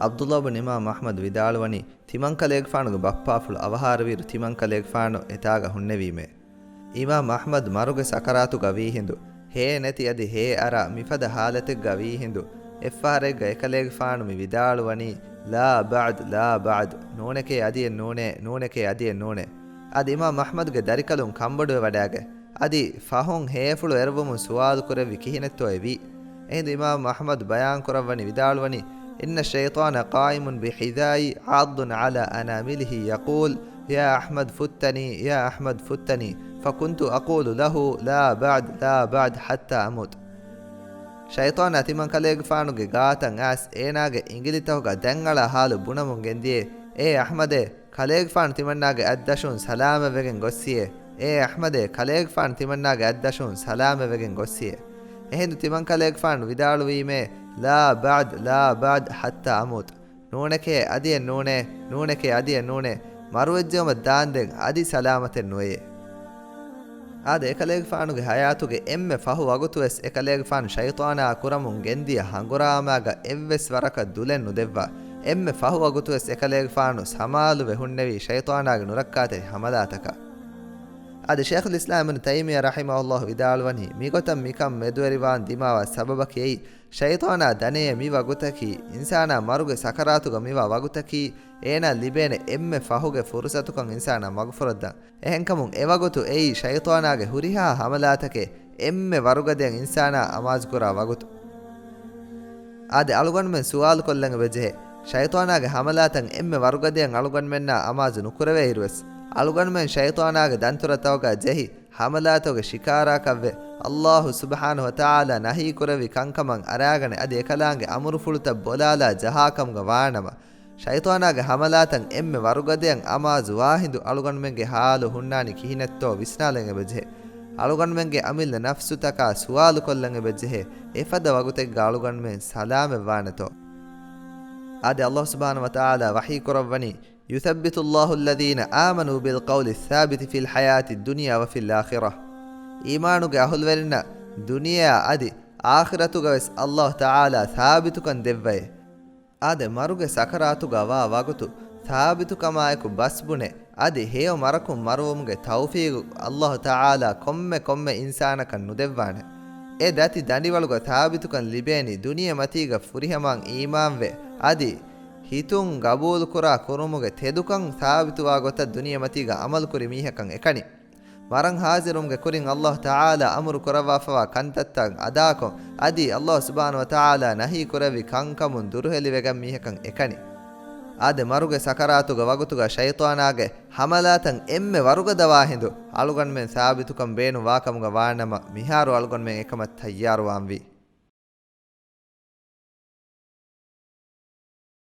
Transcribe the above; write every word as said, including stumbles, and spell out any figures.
ޢަބްދުﷲ ބިން އިމާމް އަޙްމަދު ވިދާޅުވަނީ، ތިމަންކަލޭގެފާނުގެ ބައްޕާފުޅު އަވަހާރަވިއިރު ތިމަންކަލޭގެފާނު އެތާގަ ހުންނެވީމޭ. އިމާމް އަޙްމަދު މަރުގެ ސަކަރާތުގަ ވީހިނދު، ހޭ ނެތި އަދި ހޭ އަރާ މިފަދަ ހާލަތެއްގަ ވީހިނދު، އެއްފަހަރެއްގަ އެކަލޭގެފާނު މި ވިދާޅުވަނީ، لا بعد، لا بعد، ނޫނެކޭ އަދިއެއް ނޫނޭ، ނޫނެކޭ އަދިއެއް ނޫނޭ. އަދި އިމާމް އަޙްމަދުގެ ދަރިކަލުން ކަނބޮޑުވެވަޑައިގެ، އަދި ފަހުން ހޭފުޅު އެރުވުމުން ސުވާލު ކުރެއްވި ކިހިނެއްތޯއެވީ؟ އެހިނދު އިމާމް އަޙްމަދު ބަޔާން ކުރައްވަނީ ވިދާޅުވަނީ، إن الشيطان قائم بحذائي عاض على أنامله يقول، يا أحمد فتني، يا أحمد فتني، فكنت أقول له، لا بعد، لا بعد حتى أموت. ޝައިޠާނާ ތިމަން ކަލޭގެފާނުގެ ގާތަށް އައިސް އޭނާގެ އިނގިލިތަކުގަ ދަތްއަޅާ ހާލު ބުނަމުން ގެންދިޔޭ، އޭ އަޙްމަދޭ، ކަލޭގެފާނު ތިމަންނާގެ އަތްދަށުން ސަލާމަތްވެގެން ގޮއްސިޔޭ. އޭ އަޙްމަދޭ، ކަލޭގެފާނު ތިމަންނާގެ އަތްދަށުން ސަލާމަތްވެގެން ގޮއްސިޔޭ. އެހިނދު ތިމަން ކަލޭގެފާނު ވިދާޅުވީމޭ، لا بعد، لا بعد حتى أموت. ނޫނެކޭ އަދިއެއް ނޫނޭ، ނޫނެކޭ އަދިއެއް ނޫނޭ. މަރުވެއްޖެއުމަށް ދާންދެން އަދި ސަލާމަތެއް ނުވެޔޭ. އާދެ، އެކަލޭގެފާނުގެ ހަޔާތުގެ އެންމެ ފަހު ވަގުތުވެސް އެކަލޭގެފާނު ޝައިޠާނާ ކުރަމުން ގެންދިޔަ ހަނގުރާމާގަ އެއްވެސް ވަރަކަށް ދުލެއް ނުދެއްވާ. އެންމެ ފަހު ވަގުތުވެސް އެކަލޭގެފާނު ސަމާލުވެ ހުންނެވީ ޝައިޠާނާގެ ނުރައްކާތެރި ހަމަލާތަކަށް. އަދި ޝޭޚުލް އިސްލާމް އިބްނު ތައިމިއްޔާ ރަޙިމަހުﷲ ވިދާޅުވަނީ، މިގޮތަށް މިކަން މެދުވެރިވާން ދިމާވާ ސަބަބަކީ އެއީ، ޝައިޠާނާ ދަނޭ މި ވަގުތަކީ، އިންސާނާ މަރުގެ ސަކަރާތުގަ މިވާ ވަގުތަކީ، އޭނާ ލިބޭނެ އެންމެ ފަހުގެ ފުރުސަތުކަން އިންސާނާ މަގުފުރައްދަން. އެހެންކަމުން އެވަގުތު އެއީ ޝައިޠާނާގެ ހުރިހާ ހަމަލާތަކެއް އެންމެ ވަރުގަދަޔަށް އިންސާނާ އަމާޒުކުރާ ވަގުތު. އާދެ، އަޅުގަނޑުމެން ސުވާލުކޮށްލަން އެބަޖެހޭ، ޝައިޠާނާގެ ހަމަލާތައް އެންމެ ވަރުގަދަޔަށް އަޅުގަނޑުމެންނާ އަމާޒު ނުކުރެވޭއިރުވެސް، އަޅުގަނޑުމެން ޝައިޠާނާގެ ދަންތުރަތަކުގަ ޖެހި، ހަމަލާތަކުގެ ޝިކާރާކަށްވެ، އައްލާހު ސުބްޙާނަހު ވަތަޢާލާ ނަހީކުރެއްވި ކަންކަމަށް އަރާގަނެ އަދި އެކަލާނގެ އަމުރުފުޅުތައް ބޮލާލާ ޖަހާކަމުގަ ވާނަމަ، ޝައިޠާނާގެ ހަމަލާތައް އެންމެ ވަރުގަދަޔަށް އަމާޒުވާހިނދު އަޅުގަނޑުމެންގެ ހާލު ހުންނާނީ ކިހިނެއްތޯ ވިސްނާލަން އެބަޖެހޭ. އަޅުގަނޑުމެންގެ އަމިއްލަ ނަފްސުތަކާ ސުވާލުކޮށްލަން އެބަޖެހޭ، އެފަދަ ވަގުތެއްގަ އަޅުގަނޑުމެން ސަލާމަތްވާނެތޯ؟ އާދެ، އައްލާހު ސުބްޙާނަހު ވަތަޢާލާ ވަޙީކުރައްވަނީ، يثبت الله الذين آمنوا بالقول الثابت في الحياة الدنيا وفي الآخرة. އީމާނުގެ އަހުލުވެރިންނަށް ދުނިޔެއާ އަދި އާޚިރަތުގަވެސް އައްލާހު ތަޢާލާ ސާބިތުކަން ދެއްވައޭ. އާދެ، މަރުގެ ސަކަރާތުގަ ވާ ވަގުތު ސާބިތުކަމާއެކު ބަސްބުނެ، އަދި ހެޔޮ މަރަކުން މަރުވުމުގެ ތައުފީގު އައްލާހު ތަޢާލާ ކޮންމެ ކޮންމެ އިންސާނަކަށް ނުދެއްވާނެ. އެ ދަތި ދަނޑިވަޅުގަ ސާބިތުކަން ލިބޭނީ ދުނިޔެމަތީގަ ފުރިހަމައިން އީމާންވެ، އަދި ހިތުން ގަބޫލުކުރާ ކުރުމުގެ ތެދުކަން ސާބިތުވާ ގޮތަށް ދުނިޔެމަތީގަ ޢަމަލުކުރި މީހަކަށް އެކަނި. މަރަން ހާޒިރުވުމުގެ ކުރިން އައްލާހު ތަޢާލާ އަމުރު ކުރައްވާފަވާ ކަންތައްތައް އަދާކޮށް، އަދި އައްލާހު ސުބްޙާނަހު ވަތަޢާލާ ނަހީ ކުރެއްވި ކަންކަމުން ދުރުހެލިވެގަން މީހަކަށް އެކަނި. އާދެ، މަރުގެ ސަކަރާތުގެ ވަގުތުގަ ޝައިޠާނާގެ ހަމަލާތައް އެންމެ ވަރުގަދަވާ ހިނދު އަޅުގަނޑުމެން ސާބިތުކަން ބޭނުން ވާކަމުގަ ވާނަމަ، މިހާރު އަޅުގަނޑުމެން އެކަމަށް ތައްޔާރުވާންވީ.